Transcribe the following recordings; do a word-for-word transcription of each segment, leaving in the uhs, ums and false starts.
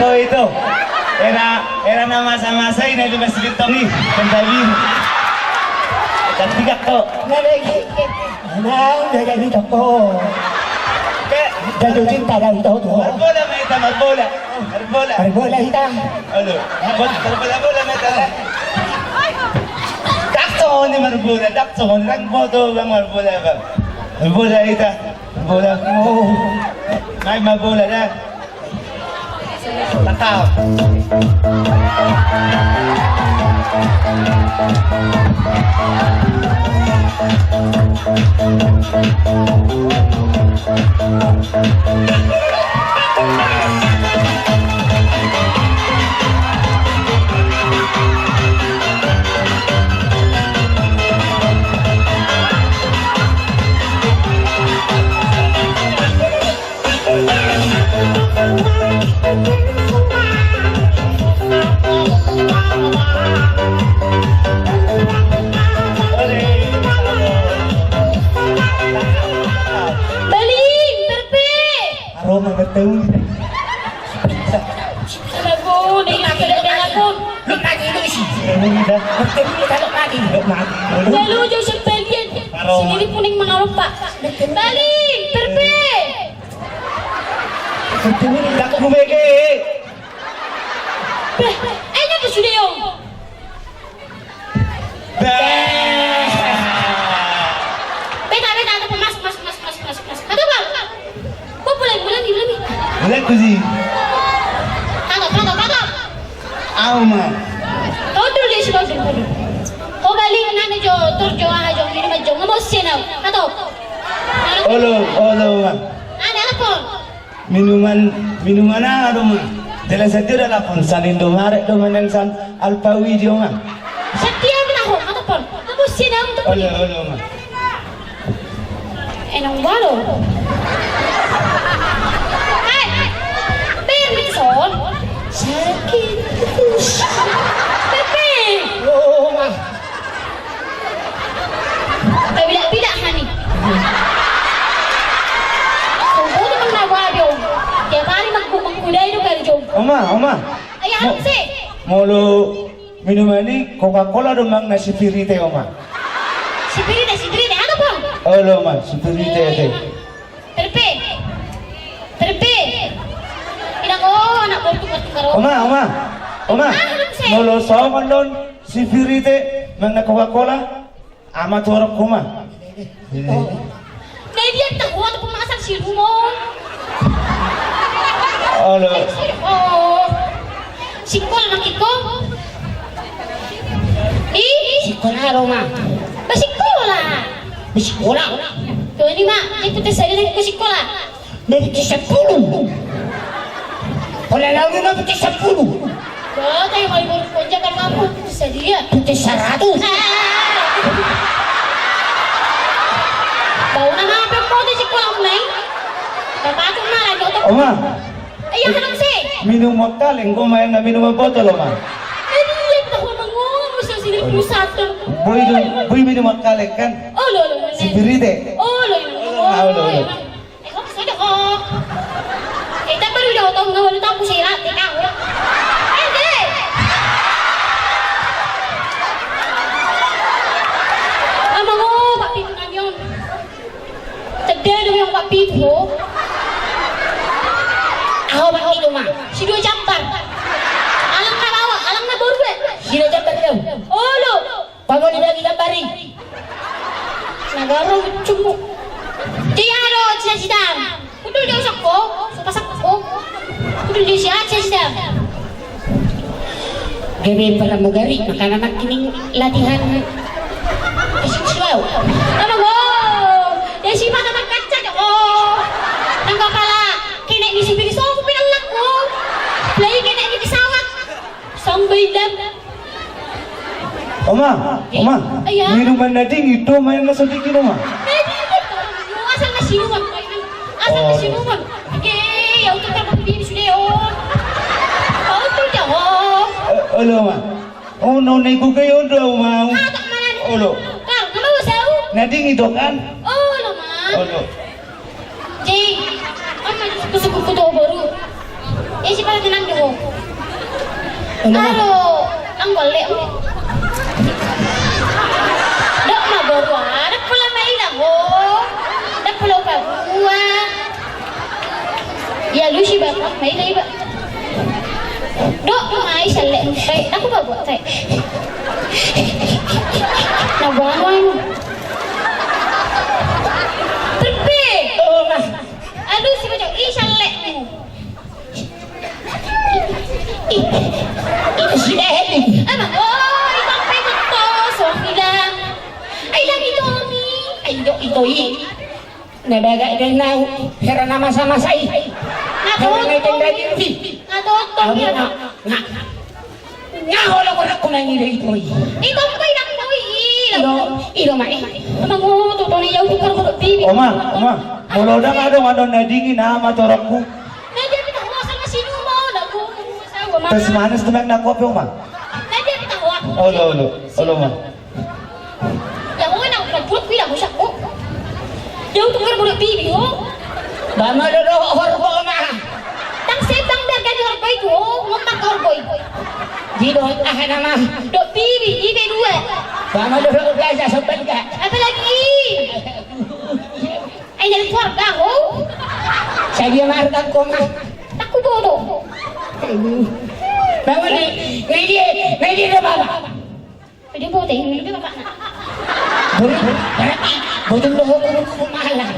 Oh, itu. Era, era na masa-masa i na di Masjid Tong i, kan tadi. Kan tiga kok. Na lagi. Na lagi toko. Jatuh cinta dan tahu tuh. Marbola ma hita, marbola. Marbola. Marbola hita. Aduh. Marbola, marbola ma hita. Ndang songon i marbola, ndang songon i, ndang boto bang marbola bang. Marbola hita. Marbola. Oh. Main marbola da. Baling, perpe. Aroma bertemu. Salah guna, ini tidak ada pun. Lu tadi lu isi. Ini dah. Bertemu lu kalau tadi. Lu mati. Lalu jauh sekalian. Aroma. Sendiri pun yang mengalop, Pak. Baling, perpe. Bertemu lu tak lu bege. Beh, ayo tu sudah yo. Beh. Beta, beta, beta, masuk, masuk, masuk, masuk, masuk, masuk. Kata bang. Kau pulang, pulang, pulang. Pulang ku si. Kata, kata, kata. Au ma. Kau dulu dia sudah dulu. Kau balik nana jo, tur jo, aha jo, ini mah jo, nggak mau sih nau. Kata. Olo, olo ma. Ada apa? Minuman, minuman aha do ma? Jelas sadia do lapon, san Indomaret do ma, nang san Alfawidi do ma. Sadia do na ho, atopon. Amu sina untuk. Olo, olo ma. Enong walo. Hai, Berson. Sakit. Pepe. Oh, ma. Pabidak-bidak hami. Sombong tu mangnawari on. Tiap hari mangku-, mangkudai do kali jom. Oma, oma. Ayah, mo-, apa sih? Molo minuman i Coca-Cola do manang na Sprite, oma. Sprite, Sprite, apa pun? Olo, oma, Sprite, ate. Perpe. Perpe. Inang, oh, anak bortuk, bortuk, karo. Oma, oma. Oma. Ah, apa sih? Molo songon don Sprite manang na Coca-Cola, ama tu horong homa. Oh. Nah, dia tahu atau pemasan si Rumon. Olo. Oh. Sikola na kiko. Di? Sikola, Roma. Ba sikola. Ba sikola. Tuh, ini, Mak. Ini putih saya, ini ke sikola. Dari ke sepuluh. Pola lalu na putih sepuluh. Ba, tayo, kalau mau konjak, kalau mampu, putih sadia. Putih seratus. Ah. Bau nama apa yang mau di sekolah, Neng? Bapak tuh malah nyotok. Oma. Iya, eh, halo, si. Minum kaleng, gua main na minum botol, Oma. Eh, iya, kita ngomong-ngomong, sini pusat. Boi, boi minum kaleng, kan? Oh, lo, lo, lo. Sprite. Oh, lo, lo, lo. Oh, lo, lo. Eh, hoks aja, hoks. Eh, tapi baru udah otong, nggak baru tahu sih, lah, tinggal. Eh, deh. Amang, oh, Pak Pitu nanya. Cedera dong yang Pak Pitu, oh. Aho, Pak Pitu, mah. Si dua jambar. Alang na bawa, alang na baru, eh. Si dua jambar, dong. Oh, lo. Pamoli bagi gambari. Nagaro bucungmu. Dia do cita-cita. Kudul dia usakko, supasakko. Kudul dia sihat cita-cita. Gabe pernah mau gari, makanan nak kining latihan. Kasih silau. Apa go? Dia si mata makaca, oh. Nang kepala, kena misi pilih soku pinang lakku. Pelai kena di pesawat. Song baidam. Oma, eh, Oma, iya. Minuman na dingin do, main na so dingin, Oma. Na dingin do, asal na sinuman. Asal na sinuman. Oke, ya untuk tak bini sudah, oh. Kau tuh jawab. Eh, olo, Oma. Oh, no, nego kayo do, Oma. Ah, tak mana nih? Olo. Kau, kamu mau tahu? Na dingin do, kan? Olo, Ma. Olo. Jadi, kan maju suku-suku kutu baru. Isi pala tenang dulu. Alo, anggo lek. Dok ma boru, ada pala maila ho. Ada pala upa gua. Ya lu si bapak, maila iba. Dok ma isa lek, baik, aku bawa tai. Nah, buang. Terpe. Oh, Mas. Aduh, si bocah, isa lek. Ito si Edi. Emang, oh, ito apa itu tuh? Soal bilang. Ai lagi Tommy. Ai do ito i. Na bagak den nau. Hera na masa-masa i. Na toto. Na toto. Nga olo ko nak kumang ide ito i. Ito apa i nak koi i. Ilo, ilo ma i. Emang, oh, toto ni jauh tukar kodok bibi. Oma, oma. Molo dang adong na dingin ama torokku. Tes manis tu mek na kopi, Oma. Olo, olo, olo, Oma. Ba ma do dohot horbo, Oma. Ndang sembang be arga ni horbo i tu, Oma, horbo i. Di dohot aha nama? Dohot bibi, ibe dua. Ba ma do dohot gaja sobat ga? Apalagi. Ai jadi keluarga ho. Sadia ma arga ko, Oma? Aku bodo. Bangun ni, ni dia, ni dia do bapa. Dia bodo, ini dia bapa. Bodo, bodo dohot ko malah.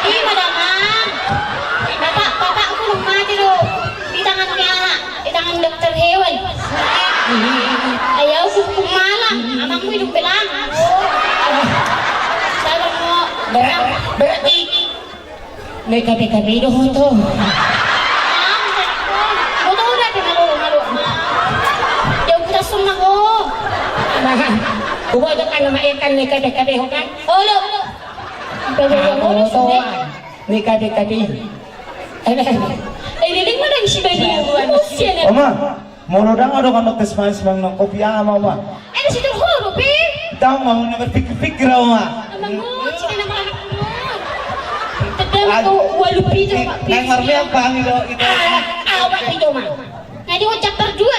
Ima damang. Bapak, bapakku mate do. Di tangan ni anak. Di tangan dokter hewan. Ayah hukum malam, amangmu hidup belang. Sabar mo. Ber-, berarti N K B K B do ho to. Mau tahu dah di malu, malu. Jauh kita semua ho. Nah, kubo to kan nama ikan N K B K B ho kan? Olo. N K B K B. Eh, ini lima dan si Bani. Oma, molo dang adong tes manis mang nang kopi ama, Oma. Eh, si terhoro pe. Dang mau na berpikir-pikir, Oma. Emang mau cina malah. Tedang tu walu pita, Pak. Nang marmiak bang itu, itu. Ah, ah, Pak, itu, Oma. Nah, di ojak berdua.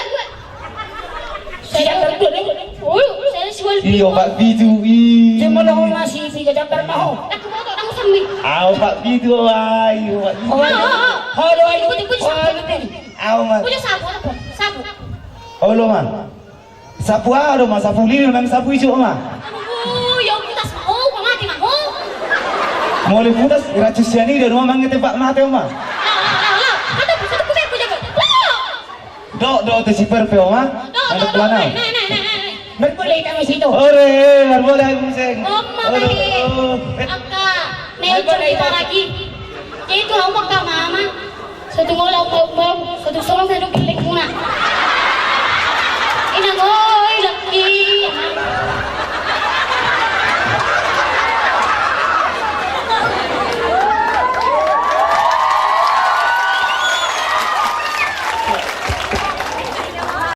Saya berdua nih. Oh, saya sual. Iyo, Pak Bidu, i. Dia mau dong masih tiga jam bermaho. Aku mau tak tahu sambil. Au, Pak Bidu, ai, Pak Bidu. Oh, oh, oh. Halo, ayo. Ikut, ikut, ikut. Au, Mas. Punya sapu, sapu, sapu. Olo, Mas. Sapu aha do, Mas? Sapu lilin, Mas, sapu ijuk, Mas. Aduh, ya putas, Mas. Oh, kok mati, Mas? Oh. Molo putas, racun sianida do, Mas, mangetembak mate, Mas. Lah, lah, lah, lah. Kata, kata, kata, kata, kata. Lah. Dok, dok, tu si Perpe, Oma. Dok, dok, dok. Naik, naik, naik, naik, naik. Marbola hita ma situ. Ore, marbola hita ma situ. Oma, ore, baik. Ore. Angka, nih, marbola hita ma situ lagi. Jadi tu, Oma, ka mama. Satu ngolah, Oma, Oma. Satu sorong, satu